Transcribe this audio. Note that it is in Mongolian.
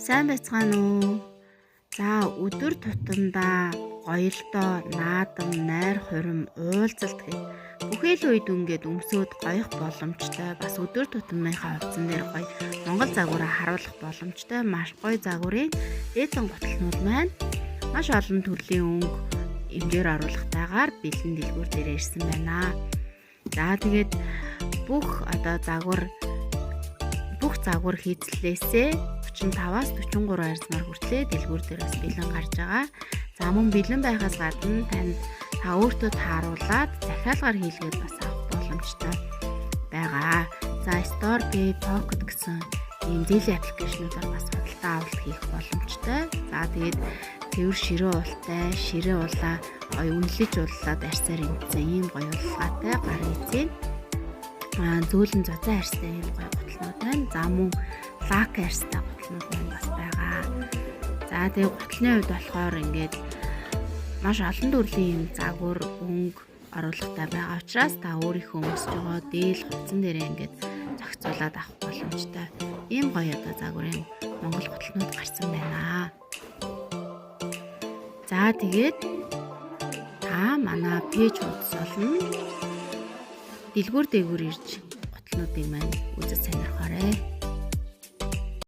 Сайн байцгаана уу? За, өдөр тутамдаа гоёлдоо, наадам, найр хурим, уулзалт гэх бүхэл үед ингээд өмсөөд гоёх боломжтой. Бас өдөр тутмынхаа хувцсан дээр гоё Монгол загвараа харуулах боломжтой. Маш гоё загварын дээдэн гутлнууд маань маш олон төрлийн өнгө хэмжээр оруулахтайгаар бэлэн дэлгүүр дээр ирсэн байна. За, тэгээд бүх одоо загвар бүх загвар хийцлээсээ 35-аас 43 арзмаар хүртлээ дэлгүүр дээр бас бэлэн гарч байгаа. За, мөн бэлэн байхаас гадна танд та өөртөө тааруулаад захиалгаар хийлгээд бас авах боломжтой байгаа. За, Store Pay, Pocket гэсэн ийм зээлийн application уудаар бас худалдаа авалт хийх боломжтой. За, тэгээд цэвэр ширээ уултай, ширээ уулаа гоё үнэлж ууллаад арьсаар эвдсэн ийм гоё улаатай гар эзэн. Аа, зөөлөн зузаан арьстай ийм гоё гутлнууд байна. За, мөн лак арьстай гутлнууд маань бас байгаа. За, тэгээ гутлны хувьд болохоор ингээд маш олон төрлийн юм загвар, өнгө оруулахтай байгаа учраас та өөрийнхөө өмсөж байгаа дээл хувцсан дээрээ ингээд зохицуулаад авах боломжтой. Ийм гоё одоо загварын Монгол гутлнууд гарсан байна. За, тэгээд та манай page хуудас болно. Дэлгүүр дээгүүр ирж гутлнуудыг маань үзэж сонирхоорой.